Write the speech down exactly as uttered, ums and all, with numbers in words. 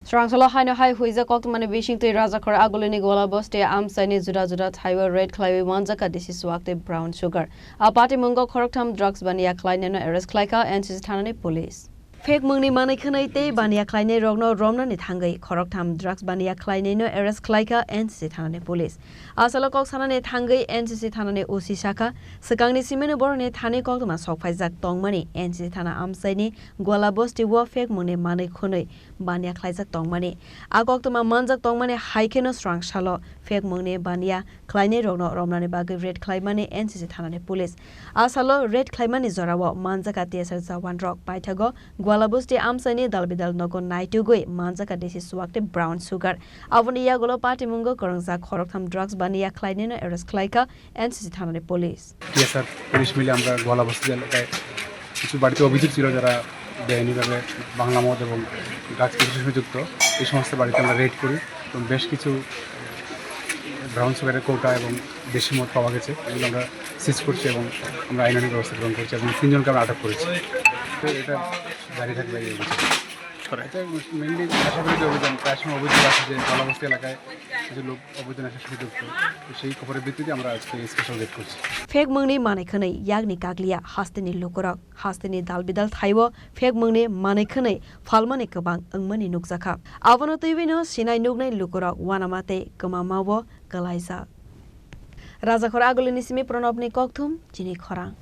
Chwrangsalo haino hai huijak koktwmani bisingtwi Rajakhor Agulini Gola Bosti amchaini juda juda thaio raid khlaiwi manjakha desi swak tei brown sugar. A patimungo khoroktham drugs baniya khlainaino arrest khlaikha N C C thanani police. Phek mungni manwi khwnwi tei baniya khlainairokno romnani thangwi khoroktham drugs baniya khlainaino arrest khlaikha N C C thanani police. A salo kok sanani thangwi N C C thanani O C sakha, swkangni simino borokni thani koktwma sokphaijak tongmani N C C thana amchaini Gola Bosti o phek mungni manwi khwnwi baniya khlaijak tongmani. A koktwma manjak tongmani hai kheno swrangsalo phek mungni baniya khlainairokno romnani bagwi raid khlaimani N C C thanani police. A salo raid khlaimani jorao manjakha T S R jawanrok. Paithago Gwalabusti amchaini dalbidal nogo naitugwi manjakha desi swak tei brown sugar. Aboni yagulo patimungo kwrwngjak khoroktham drugs baniya khlainaino arrest khlaikha N C C thanani police. T S R police মিলে আমরা গোয়ালাবস্তি এলাকায় কিছু বাড়িতে অভিযোগ ছিল, যারা বেআইনিভাবে বাংলা মদ এবং ড্রাগস বিক্রির সঙ্গে যুক্ত। এই সমস্ত বাড়িতে আমরা রেড করি এবং বেশ কিছু ব্রাউন সুগারের কৌটা এবং দেশি মদ পাওয়া গেছে, এগুলো আমরা সিজ করছি এবং আমরা আইনানুগ ব্যবস্থা গ্রহণ করছি এবং তিনজনকে আমরা আটক করেছি। তো এটা জারি থাকবে এই অভিযান। এটা মেইনলি আশা করি যে অভিযান, প্রায় সময় অভিযোগ আছে যে গোয়ালাবস্তি এলাকায় কিছু লোক অবৈধ নেশার সাথে যুক্ত। তো সেই খবরের ভিত্তিতে আমরা আজকে স্পেশাল রেড করছি। Phek mungni manwi khwnwi yakni kakliya hasteni lukurok hasteni dalbidal thaio phek mungni manwi khwnwi phalmani kwbang wngmani nukjakha. Abono twiwino sinai nuknai lukurok uanama tei kwmamao kwlaijak. Rajakhor Agulini simi Pranobni kokthum chini khorang.